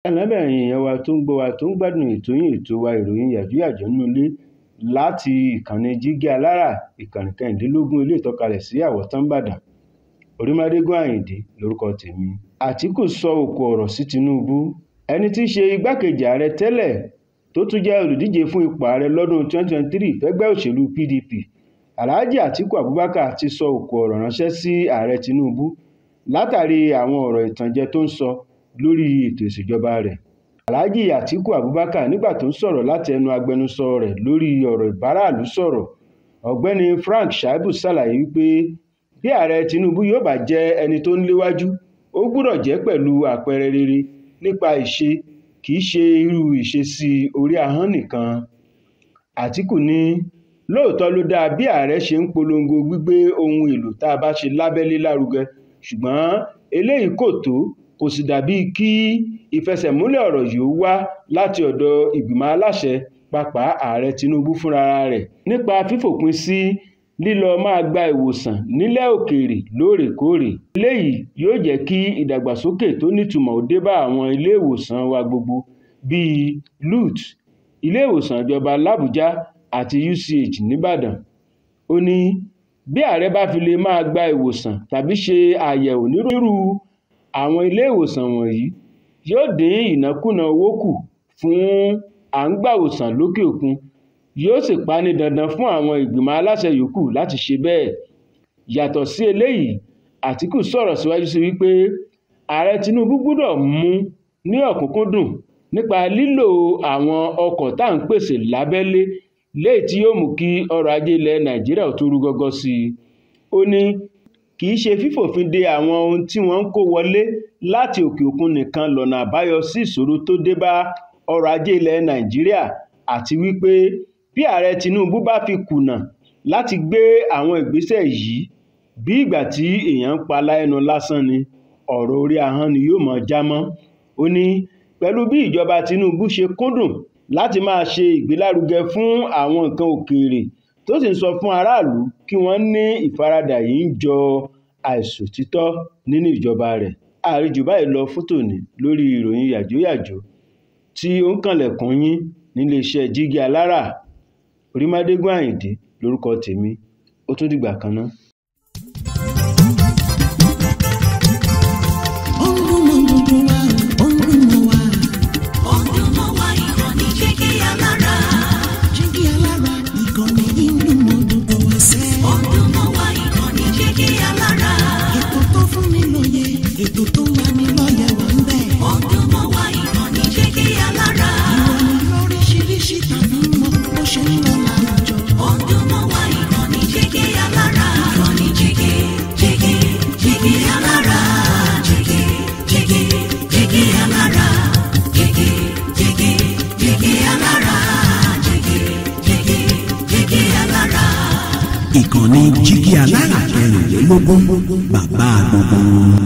Ẹnlẹ́ ẹ̀yin èèyàn wa tó ń gbọ́ wa tó ń gbádùn ètò yín, ètò wa, ìròyìn yàjóyàjó nínú ilé láti ìkànnì Jígí Alárà, ìkànnì 24 ilé ìtọ́kalẹ̀ sí Àwọ̀tán Ìbàdàn. Orímọ́dégún Àyìndé lórúkọ tèmi. Àtíkù sọ òkò ọ̀rọ̀ sí Tinubu. Ẹni tí í ṣe igbákejì ààrẹ tẹ́lẹ̀ tó tún jẹ́ olùdíje fún ipò ààrẹ lọ́dún 2023 fẹ́gbẹ́ òṣèlú PDP, Alhaji Atiku Abubakar ti sọ òkò ọ̀rọ̀ ránṣẹ́ sí ààrẹ Tinubu látàrí àwọn ọ̀rọ̀ ìtànjẹ tó ń sọ lórí ètò ìṣèjọba rẹ̀. Alhaji Atiku Abubakar, nígbà tó ń sọ̀rọ̀ láti ẹnu agbẹnusọ rẹ̀ lórí ọ̀rọ̀ ìbáraàlú sọ̀rọ̀, Ọ̀gbẹ́ni Frank Shaibu, ṣàlàyé wípé bí ààrẹ Tinubu yóò bá jẹ́ ẹni tó ń léwájú, ó gbọ́dọ̀ jẹ́ pẹ̀lú àpẹẹrẹ rere nípa ìṣe, kì í ṣe irú ìṣesí orí ahọ́n nìkan. Àtíkù ní lóòótọ́ ló dáa bí ààrẹ ṣe ń polongo gbígbé ohun èlò tá a bá ṣe lábẹ́lé lárugẹ, ṣùgbọ́n eléyìí kò tó, kò sì dàbíi kí ìfẹsẹ̀múlẹ̀ ọ̀rọ̀ yìí ó wá láti ọ̀dọ̀ ìgbìmọ̀ aláṣẹ, pàápàá ààrẹ Tinubu fúnra rẹ̀, nípa fífòpin sí lílọ máa gba ìwòsàn nílẹ̀ òkèèrè lóòrèkóòrè. Eléyìí yóò jẹ́ kí ìdàgbàsókè tó nítumọ̀ ó dé bá àwọn iléèwòsàn wa gbogbo bíi LUTH, iléèwòsàn ìjọba làbújá àti UCH nìbàdàn. Ó ní bí ààrẹ bá fi lè máa gba ìwòsàn tàbí ṣe àyẹ̀wò nírú àwọn iléèwòsàn wọ̀nyí, yóò dín ìnákúnàá owó kù fún à ń gbàwòsàn lókè òkun, yóò sì pa á ní dandan fún àwọn ìgbìmọ̀ aláṣẹ yòókù láti ṣe bẹ́ẹ̀. Yàtọ̀ sí eléyìí, Àtíkù sọ̀rọ̀ síwájú sí wípé ààrẹ Tinubu gbọ́dọ̀ mú ní ọ̀kúnkúndùn nípa lílo àwọn ọkọ̀ tá à ń pèsè lábẹ́lé léyìí tí yóò mú kí ọrọ̀ ajé ilẹ̀ Nàìjíríà ó tún rú gọ́gọ́ sí i. Ó ní kì í ṣe fífòfin de àwọn ohun tí wọ́n ń kó wọlé láti òkè òkun nìkan lọ́nà àbáyọ sí ìṣòro tó dé bá ọrọ̀ ajé ilẹ̀ Nàìjíríà, àti wípé bí ààrẹ Tinubu bá fi kùnà láti gbé àwọn ìgbésẹ̀ yìí, bí ìgbà tí èèyàn ń palá ẹnu lásán ni, ọ̀rọ̀ orí ahọ́n ni yóò máa já mọ́. Ó ní pẹ̀lú bí ìjọba Tinubu ṣe kúndùn láti máa ṣe ìgbélárugẹ fún àwọn nǹkan òkèèrè tó sì ń sọ fún aráàlú kí wọ́n ní ìfaradà yìí ń jọ àìṣòtítọ́ nínú ìjọba rẹ̀. Àríjù báyìí lọ fún tòní lórí ìròyìn yàjóyàjó tí ó ń kànlẹ̀kùn yín níléeṣẹ́ Jígí Alárà. Orímọ́dégún Àyìndé lórúkọ tèmi. Ó tún dìgbà kan ná. Ó ń dún mọ́ gbogbo wa, ó ń dún mọ́ wa. Ó ń dún mọ́ wa, ìkànnì Jígí Alára. Jígí Alára, ìkànnì yìí ń dún mọ́ gbogbo wa sẹ́. Ó ń dún mọ́ wa, ìkànnì Jígí Alára. Ètò tó fún ni lóye, ètò tó ń lani lọ́yẹ̀ wà ń bẹ̀. Ó ń dún mọ́ wa, ìkànnì Jígí Alára. Ìròyìn lóríṣiríṣi tàbí mọ́ bó ṣe ń lọ láwùjọ. Ó ń dún mọ́ wa, ìkànnì Jígí Alára. Ìkànnì Jígí, Jígí, Jígí Alára. Jígí, Jígí, Jígí Alára. Jígí, Jígí, Jígí Alára. Jígí, Jígí, Jígí Alára. Ìkànnì Jígí Alára 24, bàbá gbogbo.